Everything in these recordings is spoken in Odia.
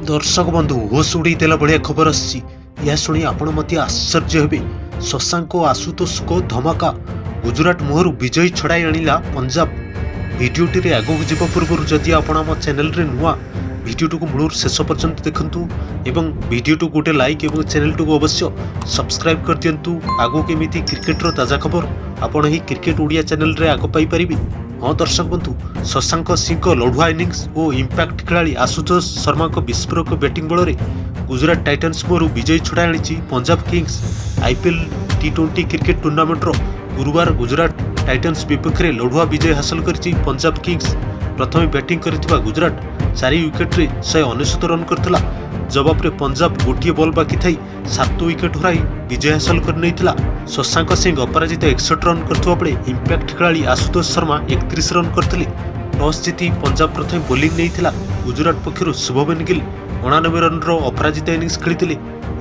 ଦର୍ଶକ ବନ୍ଧୁ, ହୋସ୍ ଉଡ଼େଇ ଦେଲା ଭଳିଆ ଖବର ଆସିଛି। ଏହା ଶୁଣି ଆପଣ ମଧ୍ୟ ଆଶ୍ଚର୍ଯ୍ୟ ହେବେ। ଶଶାଙ୍କ ଓ ଆଶୁତୋଷଙ୍କ ଧମାକା, ଗୁଜୁରାଟ ମୁହଁରୁ ବିଜୟ ଛଡ଼ାଇ ଆଣିଲା ପଞ୍ଜାବ। ଭିଡ଼ିଓଟିରେ ଆଗକୁ ଯିବା ପୂର୍ବରୁ ଯଦି ଆପଣ ଆମ ଚ୍ୟାନେଲରେ ନୂଆ, ଭିଡ଼ିଓଟିକୁ ମୂଳରୁ ଶେଷ ପର୍ଯ୍ୟନ୍ତ ଦେଖନ୍ତୁ ଏବଂ ଭିଡ଼ିଓଟିକୁ ଗୋଟେ ଲାଇକ୍ ଏବଂ ଚ୍ୟାନେଲଟିକୁ ଅବଶ୍ୟ ସବସ୍କ୍ରାଇବ୍ କରିଦିଅନ୍ତୁ। ଆଗକୁ ଏମିତି କ୍ରିକେଟର ତାଜା ଖବର ଆପଣ ଏହି କ୍ରିକେଟ ଓଡ଼ିଆ ଚ୍ୟାନେଲରେ ଆଗ ପାଇପାରିବେ। ହଁ ଦର୍ଶକ ବନ୍ଧୁ, ଶଶାଙ୍କ ସିଂଙ୍କ ଲଢୁଆ ଇନିଂସ ଓ ଇମ୍ପାକ୍ଟ ଖେଳାଳି ଆଶୁତୋଷ ଶର୍ମାଙ୍କ ବିସ୍ଫୋରକ ବ୍ୟାଟିଂ ବଳରେ ଗୁଜୁରାଟ ଟାଇଟନ୍ସ ମୁହଁରୁ ବିଜୟ ଛଡ଼ାଇ ଆଣିଛି ପଞ୍ଜାବ କିଙ୍ଗସ୍। ଆଇପିଏଲ୍ ଟି20 କ୍ରିକେଟ ଟୁର୍ଣ୍ଣାମେଣ୍ଟର ଗୁରୁବାର ଗୁଜୁରାଟ ଟାଇଟନ୍ସ ବିପକ୍ଷରେ ଲଢୁଆ ବିଜୟ ହାସଲ କରିଛି ପଞ୍ଜାବ କିଙ୍ଗସ୍। ପ୍ରଥମେ ବ୍ୟାଟିଂ କରିଥିବା ଗୁଜୁରାଟ 4 ୱିକେଟରେ 199 ରନ୍ କରିଥିଲା। ଜବାବରେ ପଞ୍ଜାବ ଗୋଟିଏ ବଲ୍ ବାକି ଥାଇ 7 ୱିକେଟ ହରାଇ ବିଜୟ ହାସଲ କରିନେଇଥିଲା। ଶଶାଙ୍କ ସିଂ ଅପରାଜିତ 61 ରନ୍ କରିଥିବା ବେଳେ ଇମ୍ପାକ୍ଟ ଖେଳାଳି ଆଶୁତୋଷ ଶର୍ମା 31 ରନ୍ କରିଥିଲେ। ଟସ୍ ଜିତି ପଞ୍ଜାବ ପ୍ରଥମେ ବୋଲିଂ ନେଇଥିଲା। ଗୁଜୁରାଟ ପକ୍ଷରୁ ଶୁଭମନ ଗିଲ୍ 89 ରନ୍ର ଅପରାଜିତ ଇନିଂସ ଖେଳିଥିଲେ।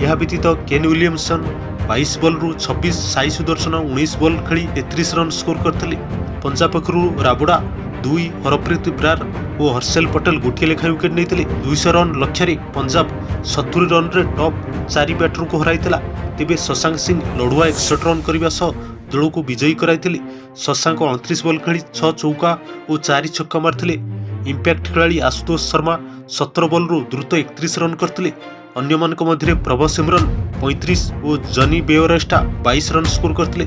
ଏହା ବ୍ୟତୀତ Kane Williamson 22 ବଲ୍ରୁ 26, Sai Sudarshan 19 ball ଖେଳି 33 ରନ୍ ସ୍କୋର କରିଥିଲେ। ପଞ୍ଜାବ ପକ୍ଷରୁ ରାବୁଡ଼ା 2, ହରପ୍ରୀତ ବ୍ରାର ଓ ହର୍ଷେଲ ପଟେଲ ଗୋଟିଏ ଲେଖାଏଁ ୱିକେଟ୍ ନେଇଥିଲେ। 200 ରନ୍ ଲକ୍ଷ୍ୟରେ ପଞ୍ଜାବ 70 ରନ୍ରେ ଟପ୍ ଚାରି ବ୍ୟାଟରଙ୍କୁ ହରାଇଥିଲା। ତେବେ ଶଶାଙ୍କ ସିଂ ଲଢୁଆ 61 ରନ୍ କରିବା ସହ ଦଳକୁ ବିଜୟୀ କରାଇଥିଲେ। ଶଶାଙ୍କ 29 ବଲ୍ ଖେଳି ଛଅ ଚୌକା ଓ ଚାରି ଛକ୍କା ମାରିଥିଲେ। ଇମ୍ପାକ୍ଟ ଖେଳାଳି ଆଶୁତୋଷ ଶର୍ମା 17 ବଲ୍ରୁ ଦ୍ରୁତ 31 ରନ୍ କରିଥିଲେ। ଅନ୍ୟମାନଙ୍କ ମଧ୍ୟରେ ପ୍ରଭ ସିମରନ 35 ଓ ଜନି ବେୟରଷ୍ଟୋ 22 ରନ୍ ସ୍କୋର କରିଥିଲେ।